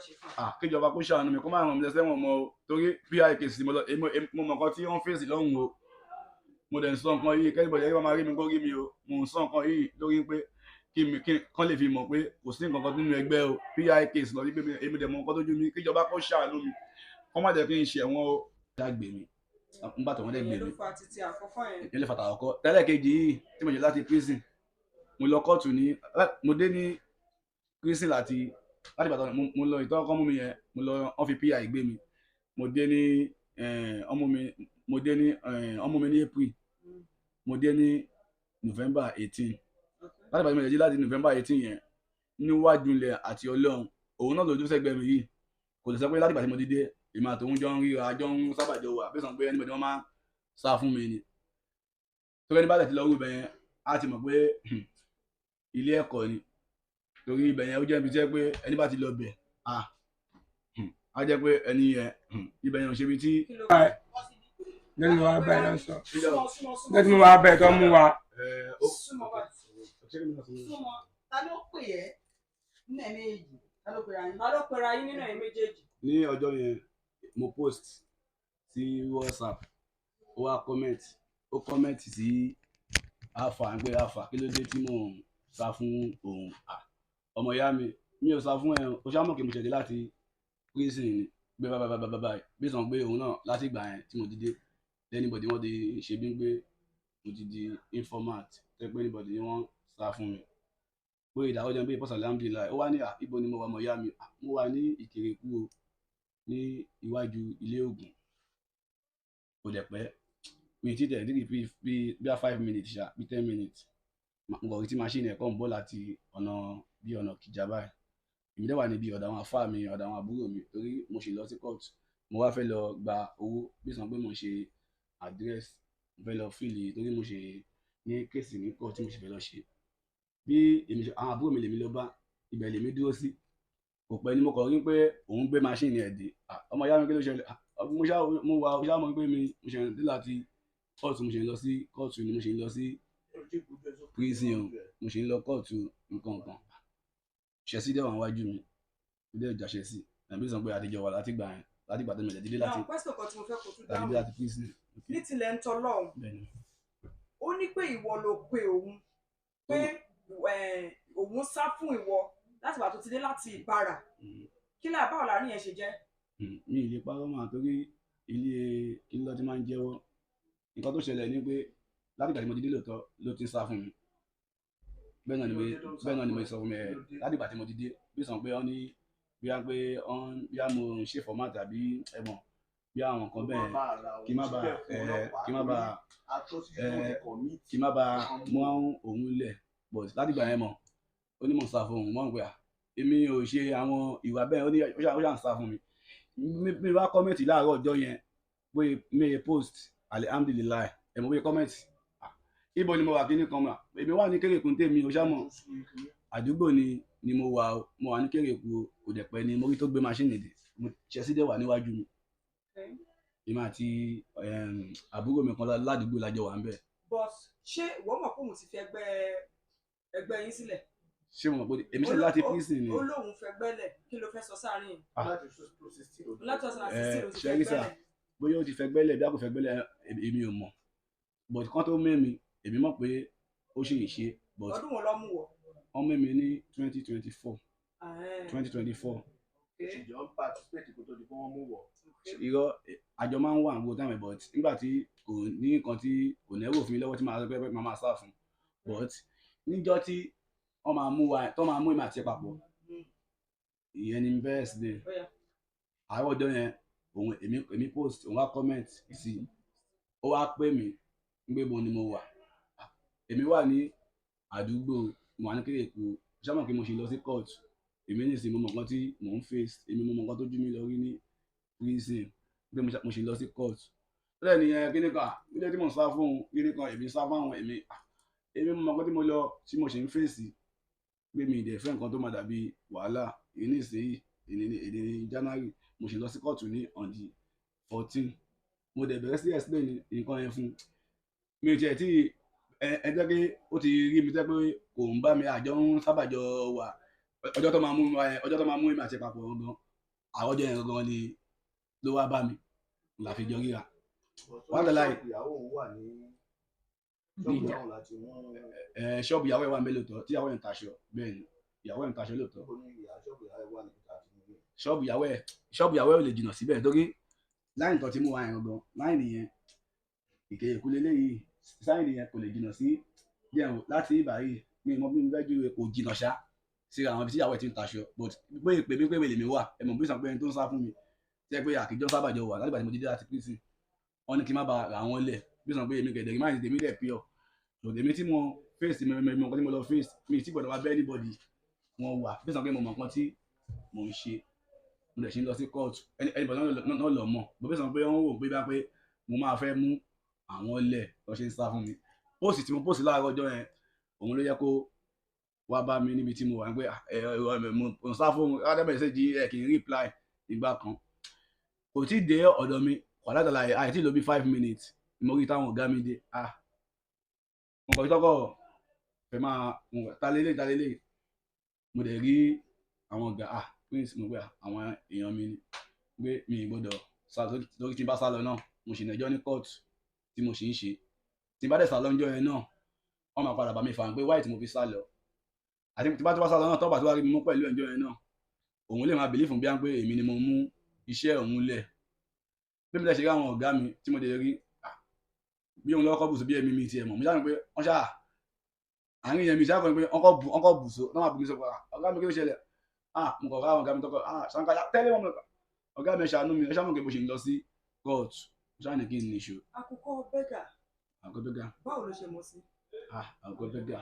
ṣe fún ọ. Kíjọba kó ṣàánú mi, kó má ràn mí lẹ́sẹ̀ wọn mọ́ o, torí PI case mo lọ, mo mọ̀ nǹkan tí wọ́n fèsì lọ́hùn o. Mo dẹ̀ ń sọ nǹkan yìí kẹ́lí bọ̀dẹ̀ máa rí mi kó rí mi o. Mo ń sọ nǹkan yìí lórí pé kí mi kí kán lè fi mọ̀ pé kò sí nǹkan kan nínú ẹgbẹ́ o. PI case lọ wípé èmi dẹ̀ mọ̀ nǹkan tó jú mi, kíjọba kó ṣàánú mi, kó má jẹ́ kí n ṣẹ̀wọ̀n o. Dá gbè mí nígbà tó wọ́n dẹ̀ gbè Ìyẹn ló mí. fa títí àkọ́kọ́ yẹn. Ìyẹn ló fa tàkọ́kọ́. Tẹ́lẹ̀ kejì yìí tí mo jẹ́ láti prison, mo lọ kóòtù ní, mo dé ní prison láti Ìbàdàn, mo lọ ìtọ́kọ́ mú mi yẹn, mo lọ wọ́n fi PI gbé mi. Mo dé ní ọmọ mi, mo dé ní ọmọ mi ní April, mo dé ní November 18. Láti Ìbàdàn mo lè jí láti November 18 yẹn níwájú ilẹ̀ àti Ọlọ́run, òun náà lójú sẹ́gbẹ́ mi yìí. Kò lè sọ pé láti ìgbà tí mo ti dé, èmi àti òun jọ ń ríra, jọ ń sábà jọ wà, bí sọ pé anybody wọ́n máa ń sá fún mi ni. Torí ẹni bá tẹ̀ ti lọ rú ibẹ̀ yẹn, á ti mọ̀ pé ilé ẹ̀kọ́ ni. Torí ibẹ̀ yẹn ó jẹ́ ibi tí pé ẹni bá ti lọ bẹ̀, á jẹ́ pé ẹni yẹn, ibẹ̀ yẹn ò ṣe ibi tí. Lẹ́nu wa bẹ́ẹ̀ lọ sọ. Lẹ́nu wa bẹ́ẹ̀ tó mú wa. Súnmọ́ súnmọ́. Ta ló pè ẹ́ nínú ẹ̀ méjèèjì? Ta ló pera yín? Ta ló pera yín nínú ẹ̀ méjèèjì? Ní ọjọ́ yẹn, mo post sí WhatsApp, ó wá comment, ó comment sí Alpha pé Alpha, kí ló dé tí mò ń sá fún òun? Ọmọ ìyá mi, mi ò sá fún ẹ, o ṣáà mọ̀ kí mo ṣẹ̀dé láti prison ni, gbé bá bá bá bá báyìí, bí sàn pé òun náà láti ìgbà yẹn tí mo ti dé, anybody wọ́n ti ṣe bí pé mo ti di informant, tẹ́ pé anybody ni wọ́n sá fún mi. Pé ìdáwọ́ jẹun pé ìpọ́sà alhamdulillah, ó wá ní ibo ni mo wà, ọmọ ìyá mi? Mo wà ní Ìkìrìkú o, ní iwájú ilé ògùn. Kò dẹ̀ pẹ́, mi ti tẹ̀ dígì bí bí 5 minutes ṣá, bí 10 minutes, mo kàn rí tí machine ẹ̀ kàn ń bọ̀ láti ọ̀nà bí ọ̀nà Kìjà báyìí. Èmi dẹ̀ wà níbi ọ̀dọ̀ àwọn àfáà mi, ọ̀dọ̀ àwọn àbúrò mi, torí mo sì lọ sí court. Mo wá fẹ́ lọ gba owó, bí sàn pé mo ṣe address, mo fẹ́ lọ fíìlì torí mo ṣe ní kéèsì ní court tí mo sì fẹ́ lọ ṣe. Bí èmi ṣe, àwọn àbúrò mi lèmi lọ bá, ibẹ̀ lèmi dúró sí. Kò pẹ́ ni mo kàn rí pé òun gbé machine ẹ̀ dé. Ọmọ ìyá mi, kí ló ṣẹlẹ̀? Mo ṣá, mo wà, mo ṣá mọ̀ pé mi, mo ṣe dé láti court, mo ṣe ń lọ sí court ni, mo ṣe ń lọ sí prison o, mo ṣe ń lọ court nǹkan kan. Ṣẹ̀sí dẹ̀ wà níwájú mi, ó dẹ̀ jà ṣẹ̀sí. Tàbí sọ pé àtijọ́ wà láti gbà yẹn, láti gbà tó mi lẹ̀ dídé láti. Now, question kan tí mo fẹ́ kó tún Láti dáhùn. dé láti prison. Ní tilẹ̀ ń tọ́ lọ́hùn. Bẹ́ẹ̀ni. Ó ní pé ìwọ ló pe òun, pé òun sá fún ìwọ láti ìgbà tó ti dé láti Ìbàrà. Kí láà báwo láàrin yẹn ṣe jẹ́? Mi ì lè parọ́ mọ́, torí ilé kí ló ti máa ń jẹ́wọ́. Nǹkan tó ṣẹlẹ̀ ni pé láti ìgbà tí mo ti dé lóòótọ́ ló ti ń sá fún mi. Bẹ́ẹ̀ náà ni mo sọ fún mi ẹ̀ láti ìgbà tí mo ti dé, bí sọ pé wọ́n ní bí wọ́n pé wọ́n bí wọ́n mo ṣe format àbí ẹ̀wọ̀n bí àwọn nǹkan bẹ́ẹ̀, kí má ba mú òun lẹ̀. But láti ìgbà yẹn mọ̀, ó ní mò ń sá fún òun, mọ̀ pé èmi ò ṣe àwọn ìwà bẹ́ẹ̀, ó ní ó ṣà ń sá fún mi. Mi wá comment láàárọ̀ ọjọ́ yẹn, bóyá mi post alhamdulillah, ẹ̀ mọ̀ bóyá comment, ibo ni mo wà, kíní kan mà, èmi wà ní Kérékù tèmi, o ṣá mọ̀ àdúgbò ni mo wà o, mo wà ní Kérékù o. Kò dẹ̀ pẹ́ ni mo rí tó gbé machine dé, mo ṣẹ́sí dẹ̀ wà níwájú mi. Èmi àti àbúrò mi kan ládùúgbò lájọ wà ń bẹ̀. But ṣé ìwọ mọ̀ pé òun ti fi ẹgbẹ́ yín sílẹ̀? Ṣé mo mọ̀ pé èmi ṣe láti prison ni? Ó lóun fẹ́ gbẹ́lẹ̀, kí ló fẹ́ sọ sáàrin yìí? Láti 2016. Láti 2016 ló ti fẹ́ Ṣẹ́rí sà, gbẹ́lẹ̀. Bóyá ó ti fẹ́ gbẹ́lẹ̀ bí a kò fẹ́ gbẹ́lẹ̀, èmi ò mọ̀, but kán tó mẹ́mi, èmi mọ̀ pé ó ṣì ń ṣe, but Ọdún wo ló mú wọ? Wọ́n mẹ́mi ní 2024, 2024. Ìjọ ń participate kó tó di pé wọ́n mú wọ̀. Irọ́, àjọ máa ń wà ní gbogbo time, but nígbà tí kò ní nǹkan tí kò ní ẹrù òfin lọ́wọ́ tí màá sọ pé màá máa sá fún, but níjọ́ tí wọ́n máa mú wa, tó máa mú èmi àti ẹ̀ papọ̀, ìyẹn ni best day. Ó yá. Àárọ̀ ọjọ́ yẹn, òun èmi post, òun wá comment sí, ó wá pè mí pé bo ni mo wà. Èmi wà ní àdúgbò, mo wà ní Kérékù, ṣá mọ̀ pé mo ṣe lọ sí court. Èmi nísìnyí mo mọ̀ nǹkan tí mò ń face, èmi mo mọ̀ nǹkan tó jú mi lọ rí ní prison, pé mo ṣe lọ sí court. Bẹ́ẹ̀ ni ẹ kíní kan kíní tí mò ń sá fún òun, kíní kan èmi sá fún àwọn èmi, èmi mo mọ̀ nǹkan tí mo lọ tí mo ṣe ń fèsì, pé mi ì dẹ̀ fẹ́ nǹkan tó máa dàbí wàhálà. Èyí nísìnyí, èyí ní January, mo ṣe lọ sí court ní on the 14. Mo dẹ̀ bẹ̀rẹ̀ sí explain nǹkan yẹn fún un. Mi ò tiẹ̀ tí ẹ jẹ́ pé ó ti rí mi tẹ́ pé kò ń bá mi àjọ ń sábà jọ wà. Ọjọ́ tó máa mú mi, ọjọ́ tó máa mú èmi àti ẹ̀ papọ̀ gan. Àwọn ọjọ́ yẹn gangan ni ló wá bá mi la fi jọ ríra. Wọ́n lọ láì. Ìyàwó òun wà ní ṣọ́ọ̀bù ìyàwó láti mú. Ṣọ́ọ̀bù ìyàwó ẹ̀ wà ń bẹ lóòótọ́, tí ìyàwó ẹ̀ ń taṣọ. Bẹ́ẹ̀ ni, ìyàwó ẹ̀ ń taṣọ lóòótọ́. Ṣọ́ọ̀bù ìyàwó ẹ̀, ṣọ́ọ̀bù ìyàwó ẹ̀ ò lè jìnnà síbẹ̀ torí láì tọ́ tí mú wa yẹn gangan láì nìyẹn ìkẹyẹ kú leléyìí sáyìn nìyẹn kò lè jìnnà sí díẹ̀ o láti ibà yìí. Mi mọ bí mo fẹ́ ju kò jìnnà ṣá síra àwọn ibi tí ìyàwó ẹ̀ ti ń taṣọ, but pé ìpè mi pé wèlé mi wà ẹ̀ mọ̀ bí sàn pé ẹni tó ń sá fún mi tí ẹ pé àkìjọ sábà jọ wà látìgbà tí mo ti dé láti prison, wọ́n ní kí n má ba ra wọn lẹ̀ bí sàn pé èmi kẹ̀dẹ̀ máa ń tèmi dẹ̀ pure, but èmi tí mo face mi mi nǹkan tí mo lọ face mi tí gbọ́dọ̀ wá bẹ́ anybody wọn wà bí sàn pé mo mọ̀ nǹkan tí mò ń ṣe. Mo dẹ̀ ṣe ń lọ sí court, anybody náà lọ mọ̀ bó bí sàn pé wọ́n wò pé bá pé mo máa fẹ́ mú àwọn lẹ̀ lọ ṣe ń sá fún mi. Post tí mo post láàárọ̀ ọjọ́ yẹn, òun ló yẹ kó wá bá mi níbi tí mo wà pé mo ń sá fún un ṣe jí ẹ kì í reply ìgbà kan kò tí ì dé ọ̀dọ̀ mi wàhálà àìtí ló bí 5 minutes mo rí táwọn ọ̀gá mi dé. Ah, mo kàn tọkọ fẹ́ máa ta lélẹ̀ ta lélẹ̀, mo dẹ̀ rí àwọn ọ̀gá. Ah, prince, mo gbé àwọn èèyàn mi ni pé mi ì gbọ́dọ̀ sá lórí tí n bá sá lọ náà mo sì nẹjọ́ ní court tí mo sì ń ṣe tí n bá dẹ̀ sá lọ́njọ́ yẹn náà wọ́n máa padà bá mi fà ń pé wáyé tí mo fi sá lọ àti tí bá tó bá sá lọ náà tọ́ba tó wá rí mi mú pẹ̀lú ẹ̀jọ́ yẹn náà òun lè máa bìlífù bí wọ́n pé èmi ni mo mú iṣẹ́ òun lẹ̀. Bí mi lè ṣe rí àwọn ọ̀gá mi tí mo lè rí bí òun lọ́kọ́ bùsùn bí ẹ̀mí mi tiẹ̀ mọ̀ mo ṣáà ní pé wọ́n ṣáà àárín yẹn mi ṣáà kọ́ ni pé ọkọ̀ bùsùn náà máa bù mí sọ pé ọ̀gá mi kí ló ṣẹlẹ̀? Ah, mo kọ̀ ká àwọn ọ̀gá mi tọkọ ah ṣàǹkà tẹ́lẹ̀ wọn ọ̀gá mi ṣàánú mi ẹ ṣáà mọ̀ pé mo ṣe ń lọ sí court mo ṣáà ní kí n níṣó. Àkùkọ bẹ́gà. Àkùkọ bẹ́gà. Báwo ló ṣe mọ̀ sí? Ah, àkùkọ bẹ́gà.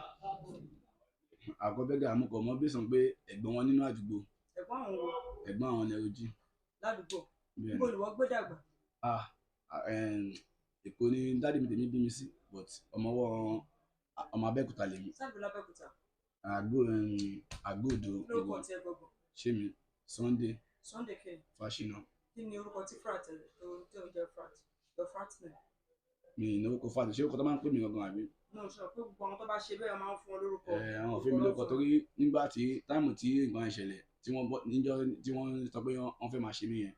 Àkùkọ bẹ́gà mo kọ̀ mọ́ bí sàn pé ẹ̀gbọ́n wọn nínú àdúgbò. Ẹ̀gbọ́n àwọn wo? Ẹ̀gbọ́n àwọn Nairobi. Ládùúgbò. Níbo ni wọ́n gbé dàgbà? Ah, Èkó ni dádì mi tèmi bí mi sí, but ọmọwọ́ ọmọ Abẹ́òkúta lèmi. Sáàbù l'Abẹ́òkúta. Àgbòdo. Lórúkọ tí ẹ gbọgbọ. Ṣé mi Sunday. Sunday kẹ. Fáṣínà. Kí ni orúkọ tí frat tó tó jẹ frat? Your frat name. Mi ní orúkọ frat, ṣé orúkọ tó máa ń pè mí gangan àbí? No, sọ pé gbogbo àwọn tó bá ṣe bẹ́ẹ̀ máa ń fún ọ lórúkọ. Àwọn òfin mi lórúkọ torí nígbà tí táìmù tí nǹkan ìṣẹ̀lẹ̀ tí wọ́n bọ́ níjọ́ tí wọ́n sọ pé wọ́n fẹ́ máa ṣe mí yẹn,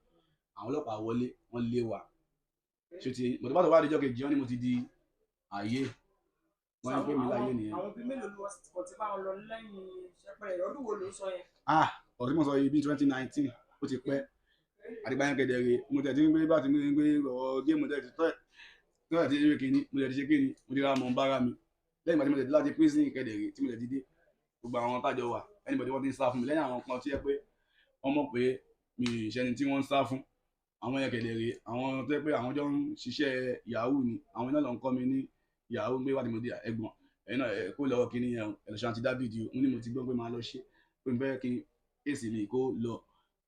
àwọn ọlọ́pàá wọlé wọ́n lé wa. Ṣé ti mọ̀tò bá tó wá díjọ́ kejì wọ́n ní mo ti di ààyè. Wọ́n ní pé mi láyé nìyẹn. Àwọn bíi mélòó ló wọ́n ti bá wọn lọ lẹ́yìn ṣẹpẹrẹ ọdún wo ló ń sọ yẹn? Ah, ọ̀rọ̀ tí mo sọ yìí bíi 2019 ó ti pẹ́. Àdìgbà yẹn kẹ̀dẹ̀ rè mo tẹ̀ tí ń gbé bá ti ń gbé ọ̀rọ̀ géèmù tẹ̀ tí tọ́lá ti ṣe kíni mo tẹ̀ ti ṣe kíni mo ti ra mọ̀ ń bára mi. Lẹ́yìn ìgbà tí mo tẹ̀ láti prison kẹ̀dẹ̀ rè tí mo tẹ̀ ti dé gbogbo àwọn tájọ wà anybody wọ́n ti ń sá fún mi lẹ́yìn àwọn kan tí yẹ pé wọ́n mọ̀ pé mi ì ṣẹni tí wọ́n ń sá fún. Àwọn yẹn kẹ̀dẹ̀ rè àwọn tó yẹ pé àwọn jọ ń ṣiṣẹ́ yahoo ni àwọn náà ló ń kọ́ mi ní yahoo pé wá tí mo di ẹ̀gbọ́n ẹ̀yin náà ẹ̀ kó lọ́wọ́ kíní yẹn ẹ̀ lọ́sàn àti David o mo ní mo ti gbọ́ pé máa lọ ṣe pé mo fẹ́ kí kéèsì mi kó lọ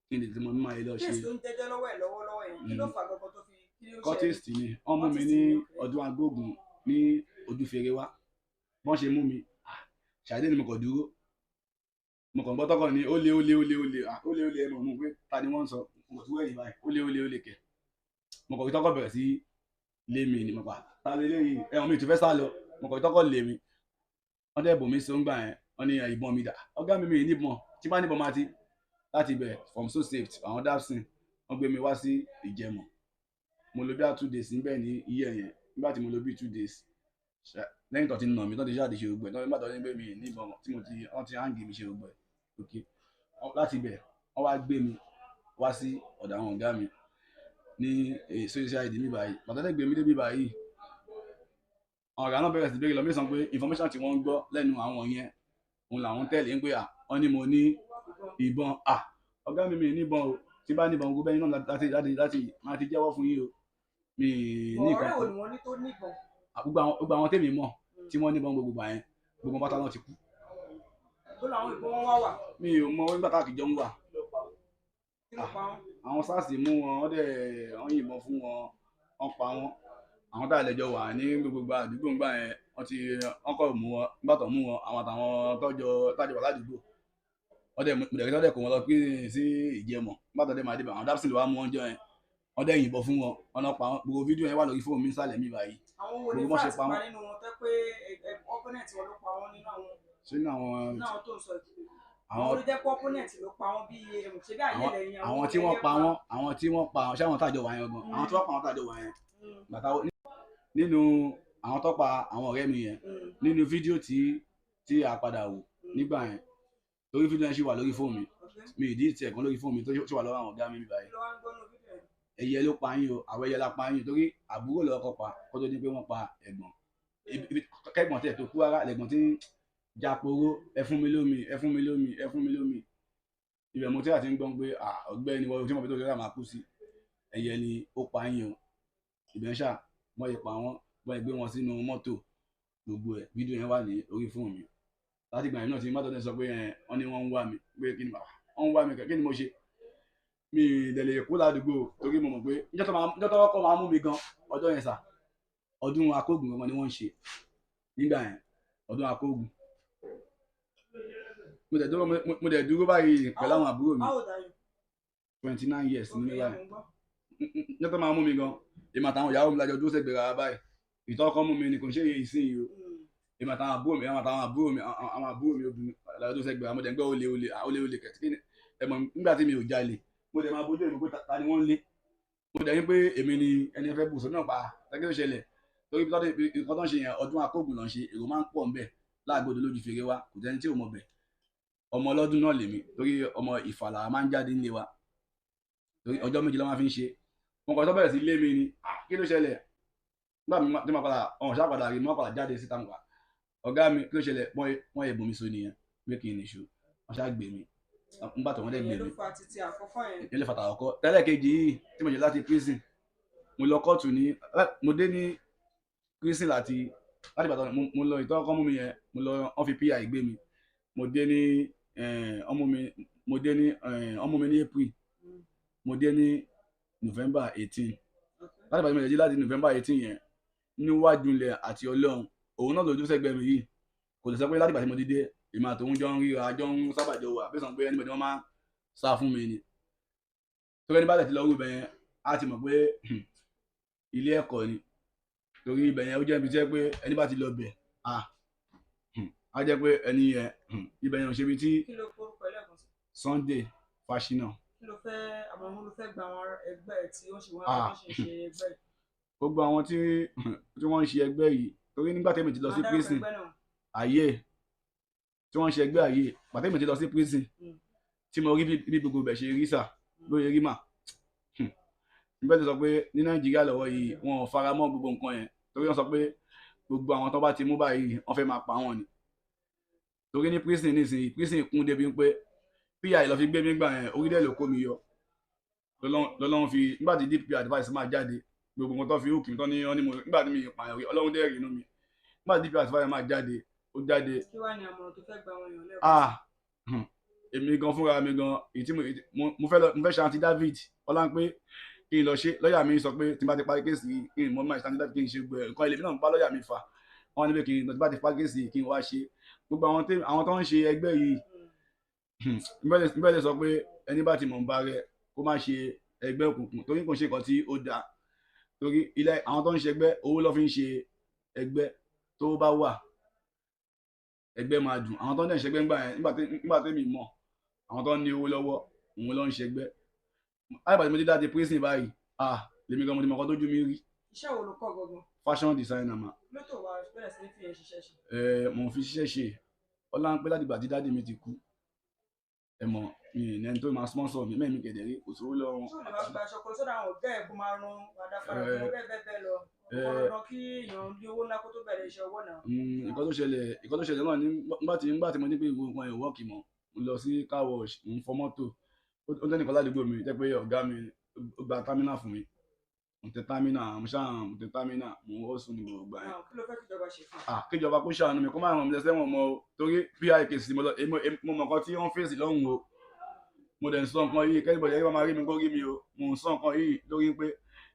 kí n lè tẹmọ mímọ́ ayé lọ ṣe. Kéèsì tó ń jẹ́jọ́ lọ́wọ́ ẹ̀ lọ́wọ́lọ́wọ́ yẹn kí ló fà gbọ́gbọ́ tó fi kí ló ṣe. Cultist ni wọ́n mú mi ní ọdún agbógun ní ojú fèrè wa wọ́n ṣe mú mi ṣàdé ni mo kàn dúró mo kàn gbọ́ tọkàn ní ó lé ó lé ó lé ó lé ó lé ó lé ẹ mọ̀ mú pé ta ni wọ́n ń sọ mo kàn tún wẹ̀yìn báyìí ó lé ó lé ó lé kẹ̀ mo kàn tọkọ̀ bẹ̀rẹ̀ sí lé mi ni mo pa ta lé léyìí ẹ̀wọ̀n mi ò tún fẹ́ sá lọ mo kàn tọkọ̀ lé mi wọ́n dẹ̀ bò mí sóńgbà yẹn wọ́n ní ìbọn mi dà ọ̀gá mi mi ì níbọn tí bá níbọn máa ti láti ibẹ̀ from so safe àwọn dapsin wọ́n gbé mi wá sí Ìjẹ̀mọ̀ mo lò bí i 2 days níbẹ̀ ní iye yẹn nígbà tí mo lò bí 2 days lẹ́yìn tó ti nà mí tó ti ṣáà ti ṣe gbogbo ẹ̀ nígbà tó ti gbé mi níbọn tí mo ti wọ́n ti hàǹgì mi ṣe gbogbo ẹ̀ ok láti ibẹ̀ wọ́n wá gbé mi wá sí ọ̀dọ̀ àwọn ọ̀gá mi ní social media mi báyìí bàtà tẹ́ gbé mi débi báyìí àwọn ọ̀gá náà bẹ̀rẹ̀ sí béèrè lọ mí sọ pé information tí wọ́n ń gbọ́ lẹ́nu àwọn yẹn òun làwọn tẹ̀lé ń pé à wọ́n ní mo ní ìbọn à ọ̀gá mi mi níbọn o tí bá níbọn gbogbo ẹni náà láti láti láti máa ti jẹ́wọ́ fún yín o mi ní nǹkan. Ọ̀rẹ́ wo ni wọ́n ní tó níbọn? Gbogbo àwọn tèmi mọ̀ tí wọ́n níbọn gbogbo gbà yẹn gbogbo pátá náà ti kú. Bó làwọn ìbọn wọn wá wà? Mi ò mọ nígbà tá a kì jọ ń wà. Kí ló pa wọ́n? Àwọn SARS mú wọn, wọ́n dẹ̀ wọ́n yìnbọn fún wọn, wọ́n pa wọ́n. Àwọn tá a lè jọ wà ní gbogbo àdúgbò ńgbà yẹn wọ́n ti wọ́n kọ̀ mú wọn nígbà tó mú wọn àwọn àtàwọn tọ́jọ tájọ wà ládùúgbò wọ́n dẹ̀ mọ̀lẹ́kí tó dẹ̀ kó wọn lọ pé sí Ìjẹ̀mọ̀ nígbà tó dẹ̀ máa débẹ̀ àwọn dábìsì ló wá mú wọn jọ yẹn wọ́n dẹ̀ yìnbọn fún wọn wọ́n náà pa wọn gbogbo fídíò yẹn wà lórí fóònù mi nísàlẹ̀ mi báyìí. Àwọn wo ni fat pa nínú wọn tẹ́ pé opponent wọn ló pa wọn nínú àwọn. Ṣé nínú àwọn nínú àwọn tó ń sọ yìí. Àwọn ló jẹ́ pé opponent ló pa wọ́n bí ṣe bí àyè lẹ́yìn àwọn tí wọ́n pa wọ́n, àwọn tí wọ́n pa ṣé àwọn tàjọ wà yẹn gan, àwọn tí wọ́n pa àwọn tàjọ wà yẹn bàtà nínú àwọn tó pa àwọn ọ̀rẹ́ mi yẹn nínú fídíò tí a padà wò nígbà yẹn, torí fídíò yẹn ṣì wà lórí fóònù mi, mi ìdí tiẹ̀ kan lórí fóònù mi tó ṣì wà lọ́wọ́ àwọn ọ̀gá mi báyìí. Ẹyẹ ló pa yín o, àwọn ẹyẹ la pa yín o, torí àbúrò lọ́wọ́ kọ́ pa kó tó di pé wọ́n pa ẹ̀gbọ́n. Kẹ́gbọ́n tẹ̀ tó kú rárá, lẹ̀gbọ́n tí ń japoró, ẹ fún mi lómi, ẹ fún mi lómi, ẹ fún mi lómi. Ibẹ̀ mo tí a ti ń gbọ́n pé ọ̀gbẹ́ni wọ́n tí mo fi tó ṣe máa kú sí, ẹyẹ ni ó pa yín o. Ibẹ̀ ń ṣá wọ́n yẹ pa wọ́n, wọ́n yẹ gbé wọn sínú mọ́tò, gbogbo ẹ̀ fídíò yẹn wà ní orí fóònù mi. Láti ìgbà yẹn náà tí mọ́tò tẹ̀ sọ pé wọ́n ní wọ́n ń wá mi, pé kí ni wọ́n ń wá mi, kí ni mo ṣe? Mi ì dẹ̀ lè kú ládùúgbò torí mo mọ̀ pé níjọ́ tó kọ́kọ́ máa mú mi gan ọjọ́ yẹn sà, ọdún akógun gangan ni wọ́n ń ṣe nígbà yẹn, ọdún akógun. Mo dẹ̀ dúró báyìí pẹ̀lú àwọn àbúrò mi. 29 years ní mi báyìí. Níjọ́ tó máa mú mi gan, èmi àtàwọn ìyàwó mi lájọ dúró sẹ́gbẹ̀ẹ́ ara báyìí. Ìtọ́kọ́ mú mi ni kò ń ṣe ìsìn yìí o. Èmi àtàwọn àbúrò mi, àwọn àbúrò mi obìnrin lájọ dúró sẹ́gbẹ̀ẹ́ ara, mo dẹ̀ ń gbọ́ olè olè olè olè kẹ̀tí kí ni ẹ mọ̀ nígbà tí mi ò jalè, mo dẹ̀ máa bójú èmi pé ta ni wọ́n ń lé. Mo dẹ̀ ní pé èmi ni ẹni fẹ́ bùsùn náà pa tẹ́kí ló ṣẹlẹ̀, torí nǹkan tó ń ṣe yẹn ọdún akógun ló ń ṣe, èrò máa ń pọ̀ ńbẹ̀ láàgbọ́dọ̀ lójú fèrè wa, kò sẹ́ni tí ò mọ̀ bẹ̀. Ọmọ ọlọ́dún náà lèmi torí ọmọ Ìfàlà máa ń jáde nílé wa, torí ọjọ́ méjì ló máa fi ń ṣe. Wọn kàn tó bẹ̀rẹ̀ sí lé mi ni, kí ló ṣẹlẹ̀? Nígbà tí mo padà ọ̀hún ṣá padà rí, mo padà jáde síta mo pa ọ̀gá mi, kí ló ṣẹlẹ̀? Wọ́n yẹ bomi so nìyẹn pé kí n nìṣó, wọ́n ṣá gbé mi. Nígbà tó wọ́n dẹ̀ gbé mi, ìyẹn ló fa tàkọ́kọ́. Tẹ́lẹ̀ kejì yìí tí mo jẹ́ láti prison, mo lọ kóòtù ní, mo dé ní prison láti Ìbàdàn, mo lọ ìtọ́kọ́ mú mi yẹn, mo lọ wọ́n fi PI gbé mi, mo dé ní ọmọ mi, mo dé ní ọmọ mi ní April, mo dé ní November 18. Láti Ìbàdàn mo jẹ́ láti November 18 yẹn, níwájú ilẹ̀ àti Ọlọ́run, òun náà lójú sẹ́gbẹ̀ẹ́ mi yìí, kò lè sọ pé láti ìgbà tí mo ti dé, èmi àtòun jọ ń ríra, jọ ń sábà jọ wà, bí sọ pé ẹni bọ̀dé wọ́n máa ń sá fún mi ni. Torí ẹni bá tẹ̀ ti lọ rú ibẹ̀ yẹn, á ti mọ̀ pé ilé ẹ̀kọ́ ni. Torí ibẹ̀ yẹn ó jẹ́ ibi tí pé ẹni bá ti lọ bẹ̀, á jẹ́ pé ẹni yẹn ibẹ̀ yẹn ò ṣe ibi tí. Kí ló forúkọ ẹlẹ́ẹ̀kan sí? Sunday Fáṣínà. Kí ló fẹ́ àwọn ọmọ olùfẹ́ gba àwọn ẹgbẹ́ tí ó ń ṣe wọ́n ṣe ń ṣe ẹgbẹ́ yìí? Gbogbo àwọn tí wọ́n ń ṣe ẹgbẹ́ yìí, torí nígbà tẹ́mi ti lọ sí prison, ayé tí wọ́n ń ṣe ẹgbẹ́ ayé, pàtẹ́mi ti lọ sí prison, tí mo rí bí gbogbo ibẹ̀ ṣe rí sà, lóye rí mà. Níbẹ̀ tó sọ pé ní Nàìjíríà lọ́wọ́ yìí, wọn ò fara mọ́ gbogbo nǹkan yẹn, torí wọ́n sọ pé gbogbo àwọn tó bá ti mú báyìí, wọ́n fẹ́ máa pa wọ́n ni. Torí ní prison nísìnyí, prison kún débi pé PI lọ fi gbé mi gbà yẹn, orílẹ̀ ló kó mi yọ. Lọ́lọ́run fi nígbà tí DP advice máa jáde, gbogbo nǹkan tó fi hook mi tó ní ọ́ní mo nígbà tí mi pààyàn rí, Ọlọ́run dẹ́ rí inú mi. Nígbà tí DP advice máa jáde, ó jáde. Kí wá ní àmọ̀ràn tó fẹ́ gba àwọn èèyàn lẹ́kọ̀ọ́? Èmi gan fúnra mi gan, èyí tí mo fẹ́ ṣe anti David, Ọláńpé kí n lọ ṣe, lọ́yà mi sọ pé tí n bá ti parí kéèsì yìí, kí n mọ máa ṣe anti David kí n ṣe gbẹ nǹkan ilé mi náà ń bá lọ́yà mi fà. Wọ́n ní pé kí n tí bá ti parí kéèsì yìí kí n wá ṣe. Gbogbo àwọn tó ń ṣe ẹgbẹ́ yìí, níbẹ̀ lè sọ pé ẹni bá ti mọ̀ ń bá rẹ kó má ṣe ẹgbẹ́ òkùnkùn, torí kò ṣe nǹkan tí ó dáa. Torí ilé àwọn tó ń ṣe ẹgbẹ́, owó ló fi ń ṣe ẹgbẹ́, tó bá wà ẹgbẹ́ máa dùn. Àwọn tó ń dẹ̀ ṣẹgbẹ́ ńgbà yẹn, nígbà tẹ́mi mọ̀, àwọn tó ń ní owó lọ́wọ́, òun ló ń ṣẹgbẹ́. Láìpẹ́ tí mo ti dá ti prison báyìí, lèmi gan mo ti mọ̀ nǹkan tójú mi rí. Iṣẹ́ wo lo kọ́ gangan? Fashion designer ma. Lótò wa bẹ̀rẹ̀ sí ní fi yẹn ṣiṣẹ́ ṣe. Mo fi ṣiṣẹ́ ṣe. Ọláńpé láti ìgbà tí dáàdì mi ti kú, ẹ mọ̀ mi ní ẹni tó máa sponsor mi, mẹ́rin mi kẹ̀dẹ̀ rí, kò sówó lọ́wọ́ wọn. Ṣé o lè máa gba aṣọ kan sọ́dọ̀ àwọn ọ̀gá ẹ̀ kó máa rán wàdà padà fún bẹ́ẹ̀ bẹ́ẹ̀ bẹ́ẹ̀ lọ? Ọ̀rọ̀ kí èèyàn ní owó ńlá kó tó bẹ̀rẹ̀ iṣẹ́ ọwọ́ náà. Nǹkan tó ṣẹlẹ̀ náà ní nígbà tí mo ní pé gbogbo nǹkan ẹ̀ wọ́ọ̀kì mọ́, mo lọ sí car wash, mo ń fọ mọ́tò. Ó tẹ́nìkan ládùúgbò mi jẹ́ pé ọ̀gá mi ó gba terminal fún mi. Mo tẹ terminal, mo ṣáà mo tẹ terminal, mo ń hustle ní gbogbo ìgbà yẹn. Kí ló fẹ́ kíjọba ṣe fún un? Kíjọba kó ṣàánú mi, kó má ràn mí lẹ́sẹ̀ wọn mọ́ o, torí PI case mo lọ, mo mọ̀ nǹkan tí wọ́n fèsì lọ́hùn o. Mo dẹ̀ ń sọ nǹkan yìí, kẹ́nìbọ̀dì ẹ̀rí máa rí mi kó rí mi o. Mo ń sọ nǹkan yìí lórí pé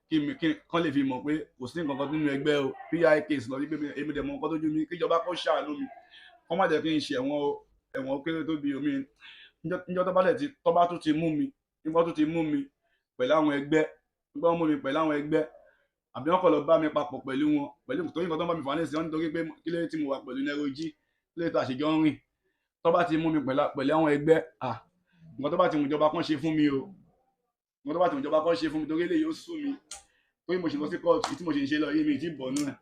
kí kán lè fi mọ̀ pé kò sí nǹkan kan nínú ẹgbẹ́ o. PI case lọ wípé èmi dẹ̀ mọ̀ nǹkan tójú mi, kíjọba kó ṣàánú mi, kó má jẹ́ kí n ṣe ẹ̀wọ̀n o, ẹ̀wọ̀n ó kéré tó bí omi. Níjọ́ tó bá dẹ̀ ti, tó bá tún ti mú mi, nígbà tó ti mú mi pẹ̀lú àwọn ẹgbẹ́, nígbà wọ́n mú mi pẹ̀lú àwọn ẹgbẹ́, àbí wọ́n kọ̀ lọ bá mi papọ̀ pẹ̀lú wọn, pẹ̀lú torí nǹkan tó ń bá mi fà ní ìsìn, wọ́n nítorí pé kí ló dé tí mo wà pẹ̀lú Nero G, kí ló dé tá a ṣe jọ ń rìn. Tó bá ti mú mi pẹ̀lú àwọn ẹgbẹ́, nǹkan tó bá ti mú ìjọba kan ṣe fún mi o, nǹkan tó bá ti mú ìjọba kan ṣe fún mi, torí eléyìí ó sú mi, torí mo ṣe lọ sí kóòtù tí mo ṣe ń ṣe lọ yìí, mi ì tí ì bọ̀ nú ẹ̀.